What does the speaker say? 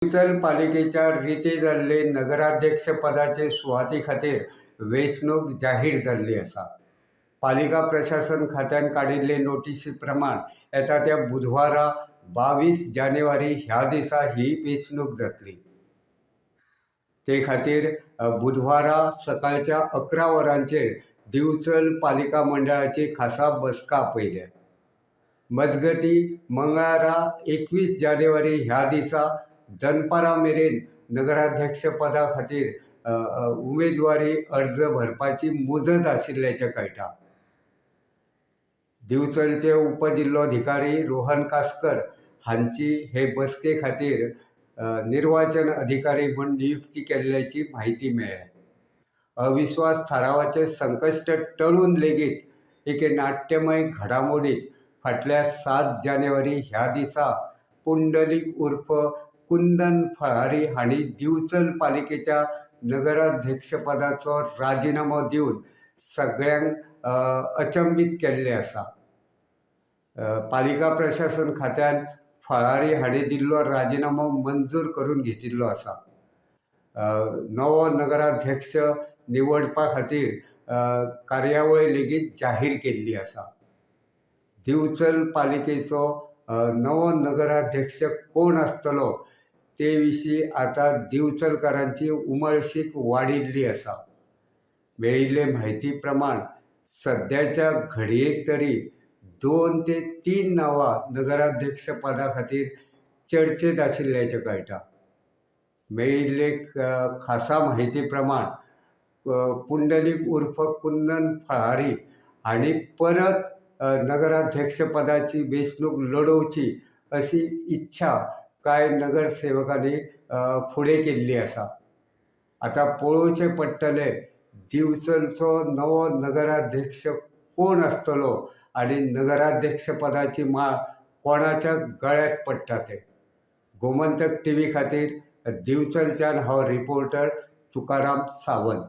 दिवचल पालिकेच्या रिते जाल्ले नगराध्यक्षपदाचे सुवाती खातीर वेंचणूक जाहीर जाल्ली आसा. पालिका प्रशासन खात्यान काडिल्ले नोटिसी प्रमाण येता त्या बुधवारा 22 जानेवारी ह्या दिसा ही वेंचणूक जातली. ते खातीर बुधवारा सकाळच्या 11 वरांचेर दिवचल पालिका मंडळाची खासा बसका आपयल्या. मजगतीं, मंगळारा 21 जानेवारी ह्या दिसा दनपारा मेरेन नगराध्यक्षपदा खातीर उमेदवारी अर्ज भरपाची मुजत आशिल्ल्याचें कळटा. दिवचलचे उपजिल्लोधिकारी रोहन कासकर हांची हे बसके खातीर निर्वाचन अधिकारी म्हूण नियुक्ती केल्ल्याची म्हायती मेळ्ळ्या. अविस्वास थारावाचें संकश्ट टळून लेगीत एके नाट्यमय घडामोडीत फाटल्या 7 जानेवारी ह्या दिसा पुंडलीक उर्फ कुंदन फळारी हांणी दिवचल पालिकेच्या नगराध्यक्षपदाचो राजिनामो दिवन सगळ्यांक अचंबीत केल्लें आसा. पालिका प्रशासन खात्यान फळारी हांणी दिल्लो राजिनामो मंजूर करून घेतिल्लो आसा. नवो नगराध्यक्ष निवडपा खातीर कार्यावळ लेगीत जाहीर केल्ली आसा. दिवचल पालिकेचो नवो नगराध्यक्ष कोण आसतलो ते विशीं आतां दिवचलकारांची उमळशीक वाडिल्ली आसा. मेळिल्ले म्हायती प्रमाण सद्याच्या घडयेक तरी 2 ते 3 नांवां नगराध्यक्षपदा खातीर चर्चेंत आशिल्ल्याचें कळटा. मेळिल्ले खासा म्हायती प्रमाण पुंडलीक उर्फ कुंदन फळारी हांणी परत नगराध्यक्षपदाची वेंचणूक लडोवची अशी इच्छा कांय नगरसेवकांनी फुडें केल्ली आसा. आतां पळोवचें पडटलें दिवचलचो नवो नगराध्यक्ष कोण आसतलो आनी नगराध्यक्षपदाची माळ कोणाच्या गळ्याक पडटा तें. गोमंतक टीव्ही खातीर दिवचलच्यान हांव रिपोर्टर तुकाराम सावंत.